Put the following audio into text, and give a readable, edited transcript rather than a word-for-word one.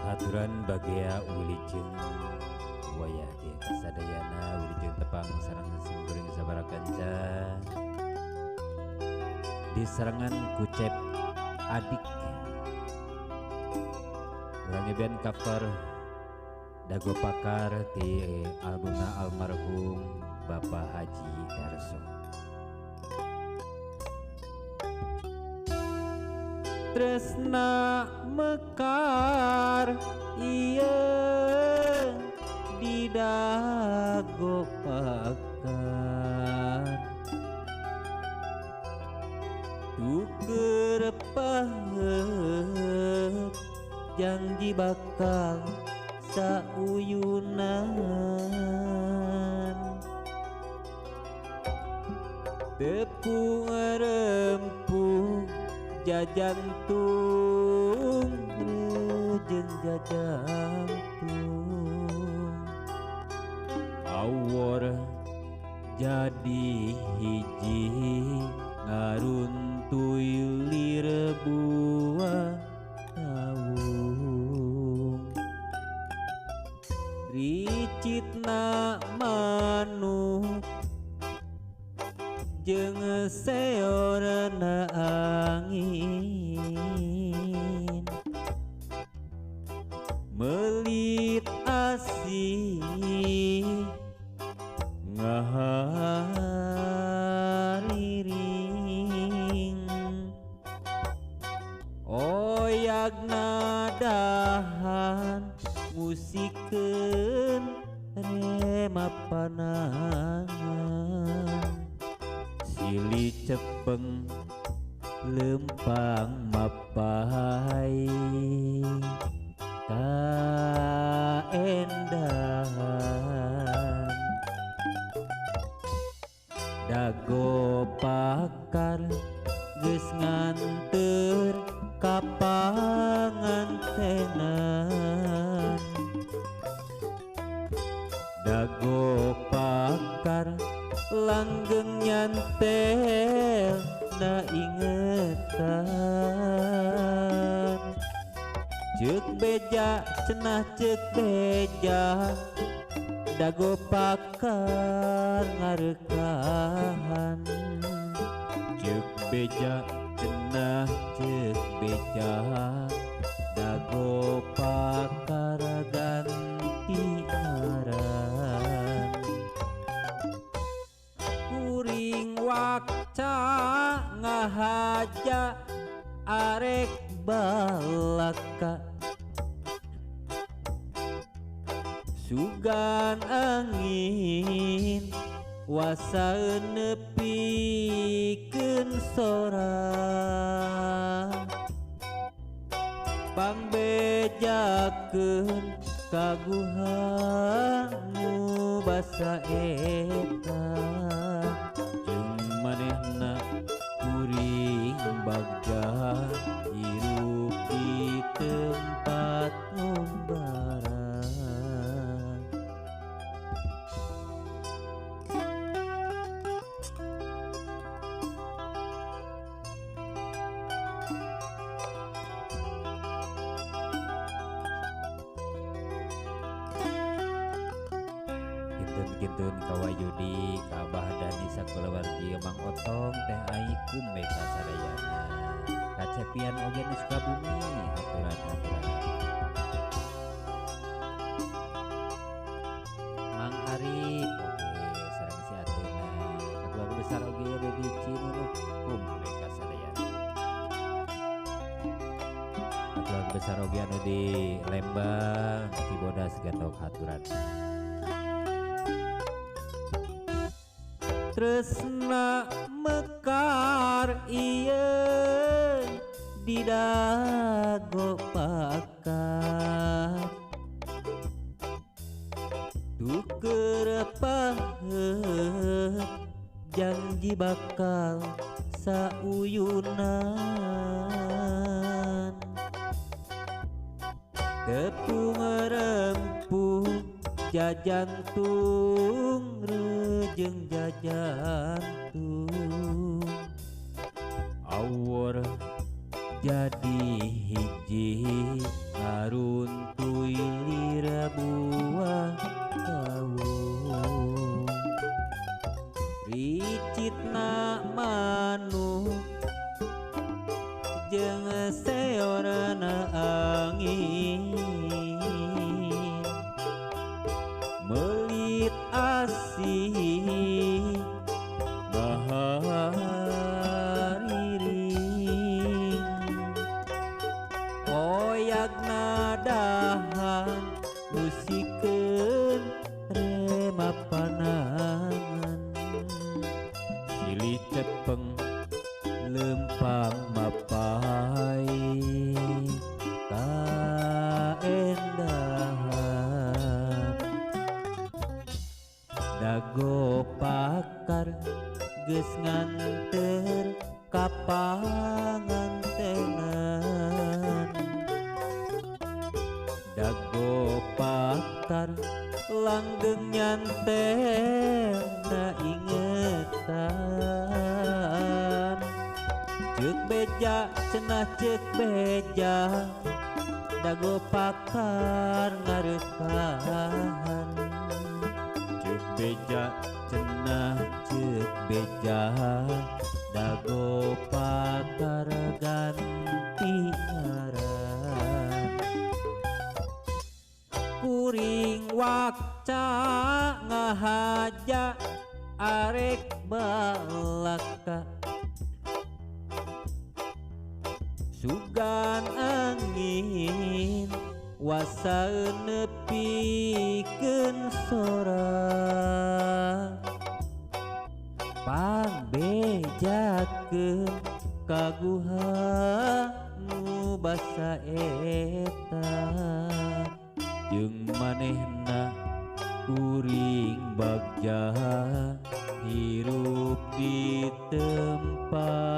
Kahaturan bagea wilujeng wayah ge kasadayana wilujeng tepang sareng simkuring sabara kanca di serangan Kucep Adik. Urang ngebean cover Dago Pakar di albumna almarhum Bapak Haji Darso. Tresna mekar ieu di Dago Pakar, tuker paheut janji bakal sauyunan. Tepung rempuh jajantung jeung jajantung, awor jadi hiji ngaruntuy lir buah kawung. Ricitna manuk jeung seorna angin, melit asih ngahariring. Oyag nadahan musikeun rema panangan, silih cepeng lempang mapai kaendahan. Dago Pakar geus nganteur ka pangantenan, Dago Pakar langgeng nyantel na ingetan. Ceuk beja cenah ceuk beja, Dago Pakar ngarekahan. Ceuk beja cenah ceuk beja, Dago Pakar ganti ngaran. Kuring wakca ngahaja arek balaka, sugan angin wasa nepikeun sora. Pangbejakeun kaguhanmu basa eta, jeung manehna kuring bagja hirup di tempat ngumbara. Kintun kawayudi kabah Dani sakulawargi Mang Otong Teh Ai kumbe kasadayana kacepian oge nu Sukabumi haturan-haturan. Mang Arif oge sareng si Athena kakeluarga besar oge anu di Cinunuk kumbe kasadayana. Kakeluarga besar oge anu di Lembang Cibodas Gandok haturan. Tresna mekar ieu di Dago Pakar, tuker paheut janji bakal sauyunan. Tepung rempuh jajantung jeung jajantung, awor Jadi hiji ngaruntuy lira buah kawung ricitna manuk jeung seorna angin melit asih bahariring oyak nadahan musikeun rema panangan silih cepeng lempang mapai kaendahan dago pakar geus nganter ka pangantenan dago pakar langgeng nyantelna ingetan ceuk beja cenah ceuk beja dago pakar ngareukahan ceuk beja cenah ceuk beja dago pakar ganti ngaran kuring wakca ngahaja arek balaka sugan angin wasa nepikeun sora pangbejakeun kaguha nu basa eta jeung manehna kuring bagja hirup di tempat.